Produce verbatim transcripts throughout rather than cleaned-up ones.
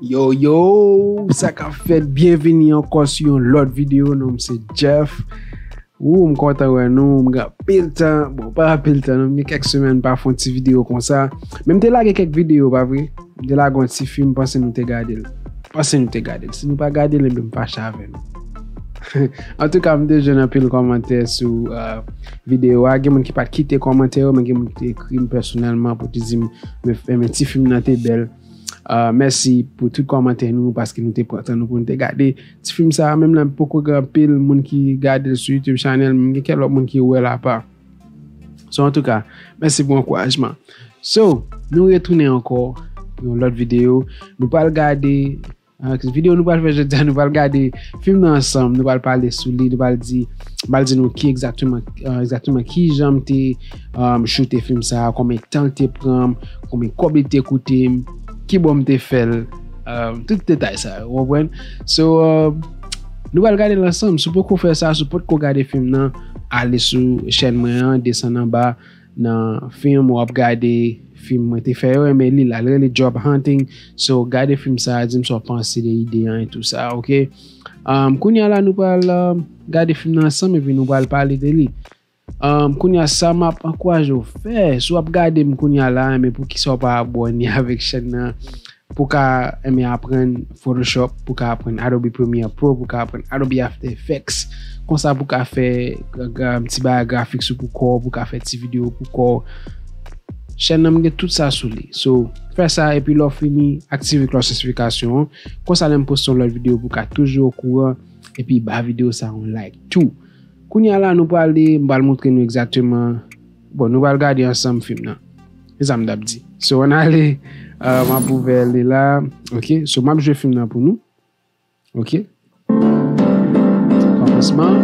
Yo, yo, sa k ap fèt? Byenvini ankò sou yon lòt videyo. Non m se Jeff. Wou, m kontan wè nou. M gen anpil tan. Bon, pa anpil tan, non. M gen kèk semèn m pa fè yon ti videyo konsa. Men m te lage kèk videyo, pa vre? M te lage yon ti fim, m panse nou te gade l. Panse nou te gade l. Si nou pa gade l, ebyen m fache avè nou. Antouka, m te jwenn anpil kòmantè sou, euh, videyo a. Gen moun ki pa t kite kòmantè yo, men gen moun ki te ekri m pèsonèlman pou te di m, men, men ti fim nan te bèl. Ah, mèsi pou tout kòmantè nou, paske nou te pran tan nou pou nou te gade ti fim sa a. Menm lè m poko gen anpil moun ki gade l sou YouTube channel, men gen kèk lòt moun ki wè l apa. So, antouka, mèsi pou ankourajman. So, nou retounen ankò pou yon lòt videyo. Nou pral gade, ah, videyo nou pral fè jodi a, nou pral gade fim nan ansanm, nou pral pale sou li, nou pral di, m pral di nou ki egzakteman, ah, egzakteman ki jan m te, ah, choute fim sa a, konbyen tan l te pran m, konbyen kòb li te koute m, kibò m te fè l, ah, tout detay sa yo, w konprann? So, ah, nou pral gade l ansanm. Si w poko fè sa, si w potko gade fim nan, ale sou chèn mwen an, desann anba nan fim, w ap gade fim mwen te fè yo, men li la, l rele Job Hunting. So, gade fim sa a, di m sa w panse de ide an e tou sa, oke? Um, kounye a la, nou pral, um, gade fim nan ansanm, epi nou pral pale de li. Um, kounye a, sa m ap ankouraje w fè, si w ap gade m kounye a la, men poukisa w pa abòne avèk chèn nan, pou w ka, enben, aprann Photoshop, pou w ka aprann Adobe Premiere Pro, pou w ka aprann Adobe After Effects. Konsa pou w ka fè gra-, gra-, ti bagay grafik sou pou kò w, pou w ka fè ti videyo pou kò w. Chèn nan m gen tout sa sou li. So, fè sa epi lè w fini, aktive klòch notifikasyon an. Konsa lè m poste yon lòt videyo pou w ka toujou okouran. Epi ba videyo sa yon like tou. Kounye a la, nou prale, m pral montre nou egzakteman. Bon, nou pral gade ansanm fim nan. Se sa m t ap di. So, ann ale, euh, m ap ouvè li la. Oke, so m ap jwe fim nan pou nou. Oke. Kòmansman.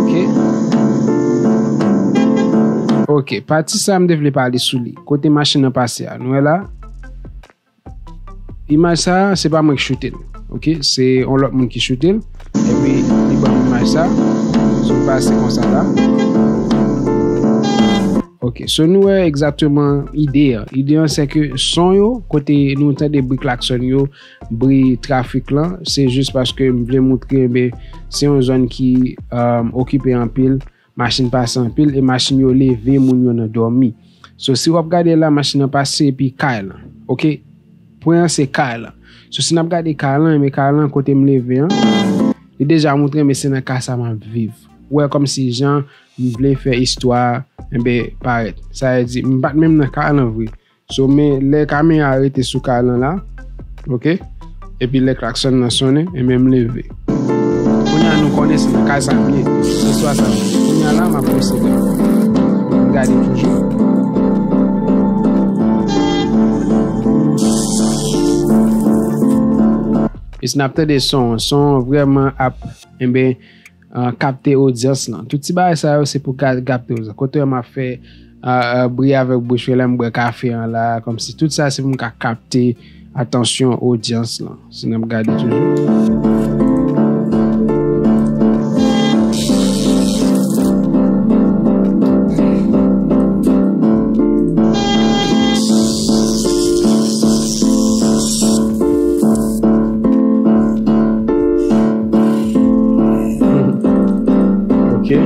Oke. Oke, pati sa a m te vle pale sou li. Kote machin nan pase a, nou wè la? Imaj sa a, se pa mwen ki choute l. Oke, se yon lòt moun ki choute l. Epi, li ban m imaj sa a. So, l pase konsa la. Oke, so nou wè egzakteman ide an. Ide an, se ke son yo, kote nou tande bri klaksòn yo, bri trafik lan, se jis paske m vle montre, enben, se yon zòn ki, um, okipe anpil, machin pase anpil, e machin yo leve moun yo nan dòmi. So, si w ap gade la, machin nan pase epi kay lan. Oke? Pwen an se kay lan. So, si n ap gade kay lan, enben kay lan kote m leve an, li deja montre, men se nan kay sa m ap viv. Ou wè kòmsi jan m vle fè istwa a, enben, parèt. Sa vle di, m pa t menm nan kay lan vre. So, men lè kamera a rete sou kay lan la, oke? Epi lè klaksòn nan sonnen, enben m leve. Kounye a nou konnen se nan kay sa m ye, se istwa sa m ye. Kounye a la, m ap posede. M gade toujou. E si n ap tande son, son vrèman ap, enben, ah, kapte odyans lan. Tout ti bagay sa yo, se pou ka-, kapte odyans. Kote m ap fè, ah, ah, bri avèk bouch mwen lè m bwè kafe an la, kòmsi tout sa se pou m ka kapte atansyon odyans lan. Si n ap gade toujou. Oke.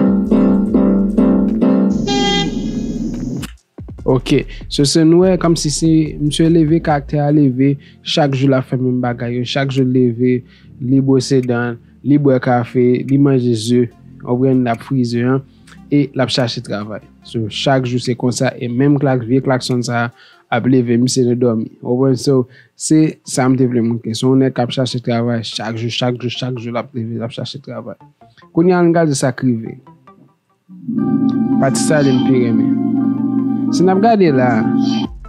Oke. So, se nou wè kòmsi se misye leve, karaktè a leve, chak jou l ap fè menm bagay yo, chak jou l leve, li bwose dan, li bwè kafe, li manje ze, w konprann, l ap fri ze an, e l ap chache travay. So, chak jou se konsa, e menm klak, vye klaksòn sa a ap leve misye nan dòmi. W konprann? So, se sa m te vle montre. Se yon nèg k ap chache travay chak jou, chak jou, chak jou, l ap leve, l ap chache travay. Kounye a, ann gade sa k rive. Pati sa, li m pi renmen. Si n ap gade la,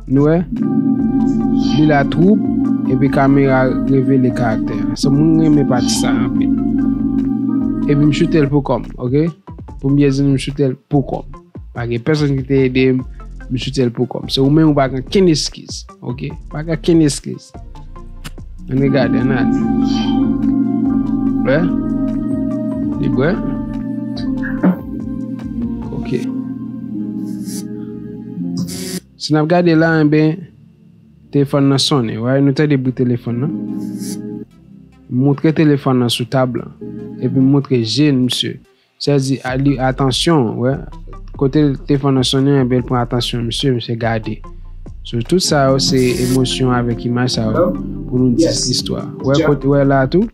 nou wè, li la twoup, epi kamera revele karaktè a. So, mwen renmen pati sa anpil. Epi m choute l pou kò m, oke? Pou m byen di nou, m choute l pou kò m. Pa gen pèsonn ki te ede m, m choute l pou kò m. Se ou menm, ou pa gen kenn eskiz. Oke? Pa gen kenn eskiz. Ann gade, ann ale. Wè? Li bwè? Oke. Si n ap gade la, enben, telefòn nan sonnen. Wè, nou tande bri telefòn nan. M montre telefòn nan sou tab lan. Epi m montre je misye. Sa di, a, li, atansyon, wè. Kote telefòn nan sonnen, enben, l pran atansyon misye, misye gade. So, tout sa yo, se emosyon avèk imaj sa yo, pou nou di istwa. Wè, kote, wè la tou,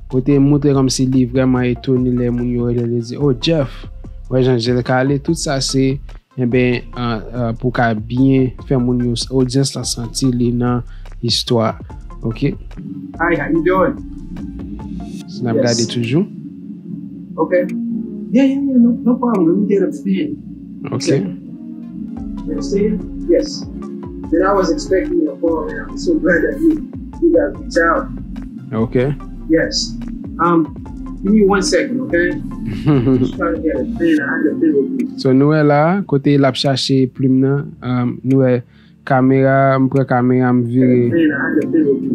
kote m montre kòmsi li vrèman etone lè moun yo rele li di, "Oh, Jeff, wè jan je l ka ale," tout sa se, enben, an, an, pou ka byen fè moun yo, odyans lan santi li nan istwa. Ok? Hi, how you doing? Si n ap gade toujou. Okay. Yeah, yeah, yeah, no, no problem. Let me get upstairs. Ok. You understand? Yes. Then I was expecting your call, and I'm so glad that you, you guys reached out. Ok. Yes. Um, give me one second, okay? Just trying to get a pen. I had a pen with me. So, nou wè la, kote l ap chache plim nan, um, nou wè kamera, m pran kamera, m vire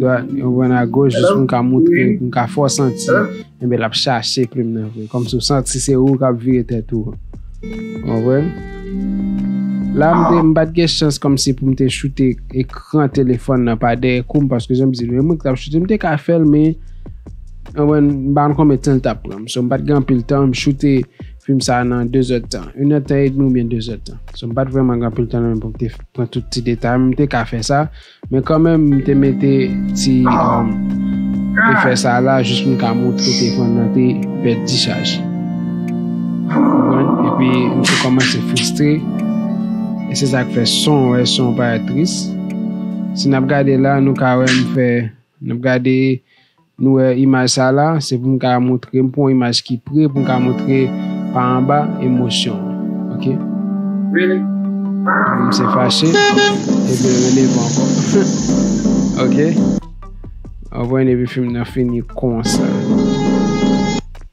dwat, m pran agoch, jis pou m ka montre, pou m ka fè w santi. Enben, l ap chache plim nan vre. Kòmsi w santi se ou k ap vire tèt ou. Ou konprann? La, m te, m pa t gen chans kòmsi pou m te choute ekran telefòn nan pa dèyè kou m, paske jan m di nou, e mwen ki t ap choute, m te ka fè l, men, ou konprann, m pa konn konbyen tan l t ap pran m. So, m pa t gen anpil tan, m choute fim sa a nan de zè tan, inèdtan edmi oubyen de zè tan. So, m pa t vrèman gen anpil tan nan men pou m te pran tout ti detay, men m te ka fè sa. Men kanmenm, m te mete ti, um, efè sa la, jis pou m ka montre telefòn nan te pèdi chaj. Ou konprann? Epi, m te kòmanse fristre. E se sa k fè son, wè, son parèt tris. Si n ap gade la, nou ka wè m fè, n ap gade, nou wè imaj sa la, se pou m ka montre, m pran yon imaj ki pre, pou m ka montre pa anba emosyon. Ok? Really? Misye fache, epi l releve ankò. Ok? Ou konprann, epi fim nan fini konsa.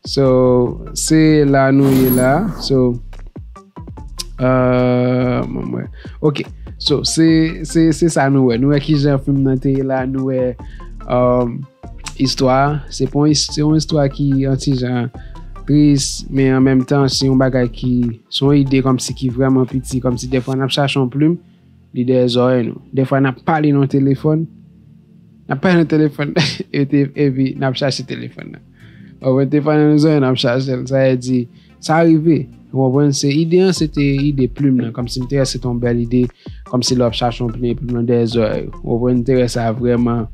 So, se la nou ye la. So, euh, mwen, mwen. Ok. So, se, se, se sa nou wè. Nou wè kijan fim nan te ye la. Nou wè, um, istwa a. Se pa yon is-, se yon istwa ki yon ti jan tris, men an menm tan, se yon bagay ki, se yon ide kòmsi ki vrèman piti, kòmsi dèfwa n ap chache yon plim, li dèyè zòrèy nou. Dèfwa n ap pale nan telefòn, n ap pale nan telefòn, epi, epi n ap chache telefòn nan. Ou konprann, telefòn nan nan zòrèy, n ap chache l. Sa vle di, sa rive. Ou konprann, se ide an, se te ide plim nan. Kòmsi m te wè se te yon bèl ide, kòmsi lè w ap chache yon plim, plim nan dèyè zòrèy ou. Ou konprann, m te wè sa vrèman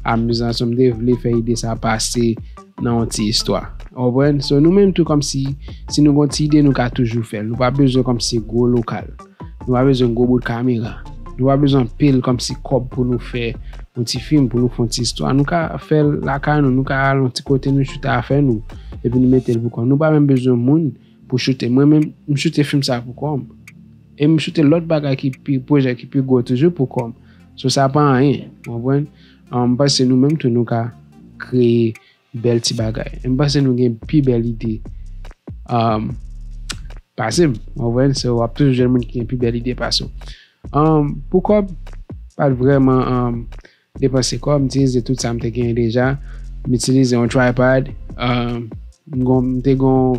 amizan. So, m te vle fè ide sa pase nan yon ti istwa. Ou konprann? So, nou menm tou, kòmsi, si nou gen yon ti ide, nou ka toujou fè l. Nou pa bezwen kòmsi gwo lokal. Nou pa bezwen gwo bout kamera. Nou pa bezwen anpil kòmsi kòb pou nou fè yon ti fim, pou nou fè yon ti istwa. Nou ka fè l lakay nou, nou ka al yon ti kote, nou choute afè nou, epi nou mete l pou kò nou. Nou pa menm bezwen moun pou choute. Mwen menm, m choute fim sa pou kò m. E m choute lòt bagay ki pi, pwojè ki pi gwo toujou pou kò m. So, sa pa anyen, w konprann? Um, m panse nou menm tou, nou ka kreye bèl ti bagay. E m panse nou gen pi bèl ide, um, pase m. W konprann? So, w ap toujou jwenn moun ki gen pi bèl ide pase w. Um, pou kòb, pa t vrèman, um, depanse kòb, m itilize tout sa m te genyen deja. M itilize yon tripod, um, m gon, m te gon,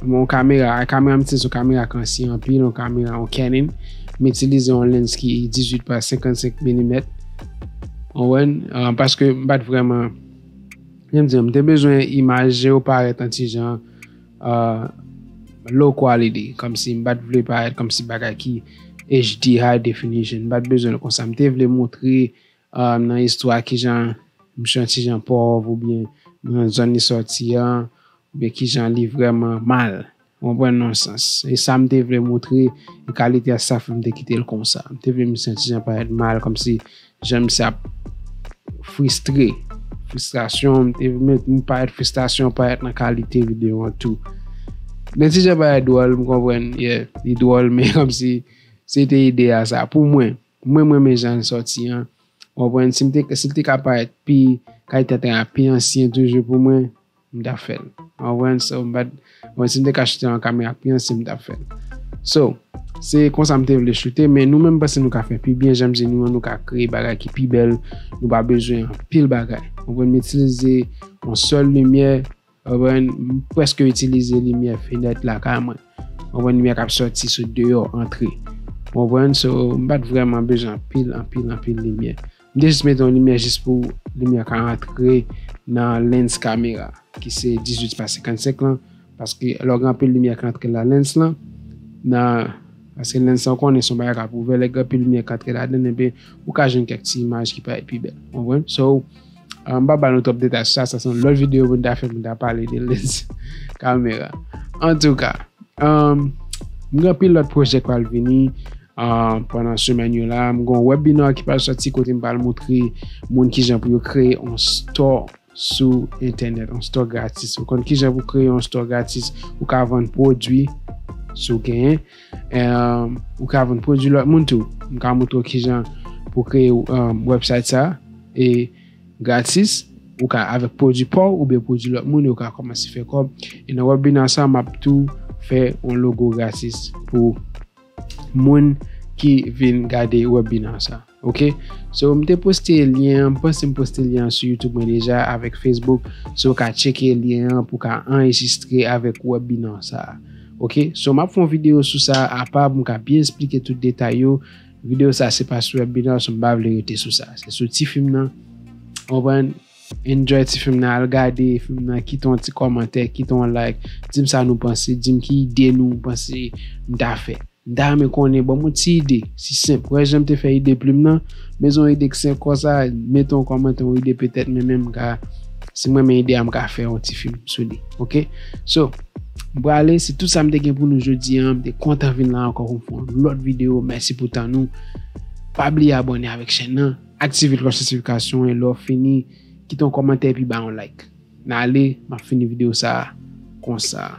yon kamera, kamera m itilize yon kamera k ansyen anpil, yon kamera, yon Canon. M itilize yon lens ki dizuit pa senkannsenk milimèt. Ou konprann? Uh, paske m pa t vrèman, jan m di, m te bezwen imaj yo parèt yon ti jan, uh, low quality, kòmsi m pa t vle parèt kòmsi bagay ki H D, high definition. M pa t bezwen l konsa. M te vle montre, uh, nan istwa kijan misye yon ti jan pòv oubyen nan zòn li sòti an, oubyen kijan li vrèman mal. Ou konprann, nan sans. E sa m te vle montre, e kalite a sa fè m te kite l konsa. M te vle misye yon ti jan parèt mal, kòmsi jan misye ap fristre. Fristrasyon, m te vle m parèt fristrasyon parèt nan kalite videyo an tou. Men ti jan parèt dwòl, m konprann, yeah, li dwòl, men kòmsi se te ide a sa. Pou mwen, mwen, mwen, men jan l sòti an. Ou konprann, si m te, si l te ka parèt pi, kalite a pi ansyen toujou pou mwen, m t ap fè l. Ou konprann? So, m pa t, ou konprann, si m te ka choute yon kamera pi ansyen, m t ap fè l. So, se konsa m te vle choute, men nou menm, m panse nou ka fè pi byen, jan m di nou an, nou ka kreye bagay ki pi bèl, nou pa bezwen anpil bagay. Ou konprann? M itilize yon sèl limyè, ou konprann, m prèske itilize limyè fenèt lakay mwen. Ou konprann, limyè k ap sòti sou deyò, antre. Ou konprann? So, m pa t vrèman bezwen anpil, anpil, anpil limyè. M te jis mete yon limyè jis pou limyè ka antre nan lens kamera, ki se dizuit pa senkannsenk lan, paske lè w gen anpil limyè ka antre la lens lan, nan, paske lens lan, w konnen, se yon bagay k ap ouvè, lè gen anpil limyè ka antre ladan l, ebyen, ou ka jwenn kèk ti imaj ki parèt pi bèl. Ou konprann? So, uh, m pa ba nou twòp detay sou sa, sa se yon lòt videyo pou n ta fè, pou n ta pale de lens kamera. Antouka, um, m gen anpil lòt pwojè k pral vini, uh, pandan semèn yo la. M gen yon webinar ki pral sòti kote m pral montre moun kijan pou yo kreye yon store sou entènèt, yon store gratis. Ou konn kijan pou kreye yon store gratis, ou ka vann pwodui si w genyen. Um, ou ka vann pwodui lòt moun tou. M ka montre w kijan pou kreye, um, website sa e gratis. Ou ka avèk pwodui pa w oubyen pwodui lòt moun e ou ka kòmanse fè kòb. E nan webinar sa, m ap tou fè yon logo gratis pou moun ki vin gade webinar sa. Ok? So, m te poste lyen an, m panse m poste lyen an sou YouTube mwen deja avèk Facebook. So, w ka tcheke lyen an pou w ka anrejistre avèk webinar sa. Ok? So, m ap fè yon videyo sou sa apa pou m ka byen esplike tout detay yo. Videyo sa se pa sou webinar, so m pa vle rete sou sa. Se sou ti fim nan. Konprann? Enjoy ti fim nan, al gade fim nan, kite yon ti kòmantè, kite yon like, di m sa nou panse, di m ki ide nou panse m ta fè. M ta renmen konnen, ban m yon ti ide, si senp. Wè jan m te fè ide plim nan, men se yon ide ki senp konsa, mete yon kòmantè, yon ide petèt, men menm m ka, si m renmen ide a, m ka fè yon ti fim sou li, ok? So, m prale, se tout sa m te gen pou nou jodi a, m te kontan vin la ankò pou m fè yon lòt videyo, mèsi pou tan nou. Pa bliye abòne avèk chèn nan, aktive klòch notifikasyon e lè w fini, kite yon kòmantè epi ba yon like. N ale, m ap fini videyo sa a konsa.